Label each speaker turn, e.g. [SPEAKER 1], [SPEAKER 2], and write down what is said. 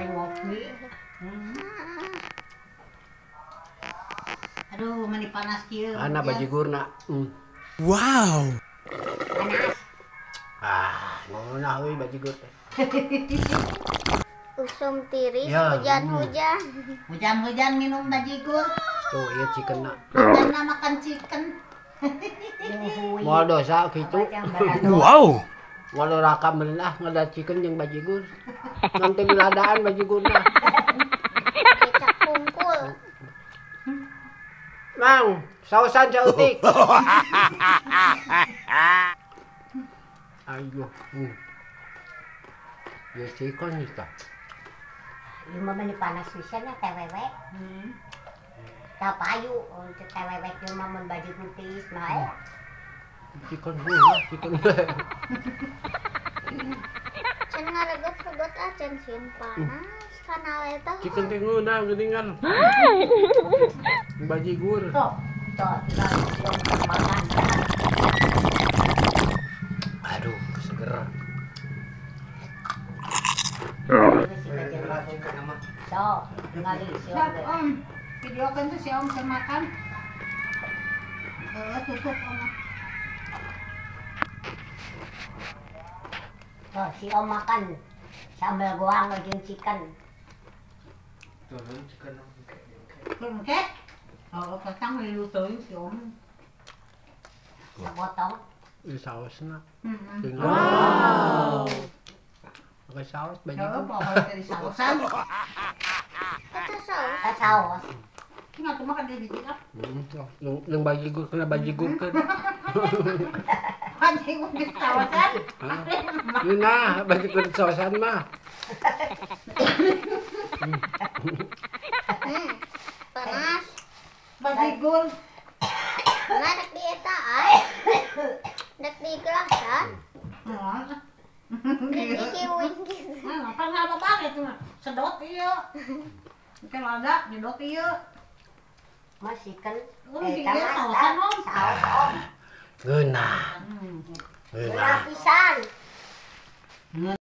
[SPEAKER 1] Bari ngopi.
[SPEAKER 2] Aduh, mani panas kieu.
[SPEAKER 3] Ana bajigurna.
[SPEAKER 4] Wow.
[SPEAKER 1] Panas.
[SPEAKER 3] Ah, ngeunah euy bajigur teh.
[SPEAKER 5] Usum tiris, hujan-hujan.
[SPEAKER 2] Hujan-hujan minum bajigur.
[SPEAKER 3] Tuh, ieu chicken-na.
[SPEAKER 2] Makan makan chicken.
[SPEAKER 3] Moal dosa kitu.
[SPEAKER 4] Wow.
[SPEAKER 3] Moal doraka meureun ah ngada chicken jeung bajigur. Nanti diladaan bajigurna.
[SPEAKER 5] Kecap kungkul.
[SPEAKER 3] Mang, sausan cautik. Ayo. Ya chicken kita.
[SPEAKER 1] Ieu mah meni panas pisan nya teh wewe. Tah payu teh wewe ieu mah mun bajigur tiis mah.
[SPEAKER 3] Chicken heula, chicken.
[SPEAKER 5] Can ngaregot-regot ah can sieun panas kana eta.
[SPEAKER 3] Chicken teh ngeunah geuningan. Bajigur.
[SPEAKER 1] Tuh, tuh, makan.
[SPEAKER 3] Aduh, seger.
[SPEAKER 1] So, ngali
[SPEAKER 2] siap, Om. Video kan tuh si Om makan. Tutup Om.
[SPEAKER 1] Tuh, si Om makan sambal goang jeung chicken.
[SPEAKER 6] Turun chicken.
[SPEAKER 2] Turun ke? Oh, kacang dilutuin si Om.
[SPEAKER 1] Sepotong.
[SPEAKER 3] Di sausna.
[SPEAKER 4] Wow.
[SPEAKER 3] Pakai saus bajigur.
[SPEAKER 2] Oh, pokoknya dari sausan.
[SPEAKER 5] Eta saus.
[SPEAKER 1] Eta saus.
[SPEAKER 2] Ini tuh makan di biji ah.
[SPEAKER 3] Yang bajigur kena bajigur kan.
[SPEAKER 2] Bajigur di sausan.
[SPEAKER 3] Nah, bajigur di sausan mah.
[SPEAKER 5] Panas.
[SPEAKER 2] Bajigur.
[SPEAKER 5] Nah, dek di eta ah. Dek di gelasan.
[SPEAKER 2] Nah, apa apa itu sedot ieu. Kalau ada nyedot ieu.
[SPEAKER 1] Mas chicken.
[SPEAKER 2] Sausan Om.
[SPEAKER 1] Saus Om.
[SPEAKER 3] Ngeunah.
[SPEAKER 1] Ngeunah pisan.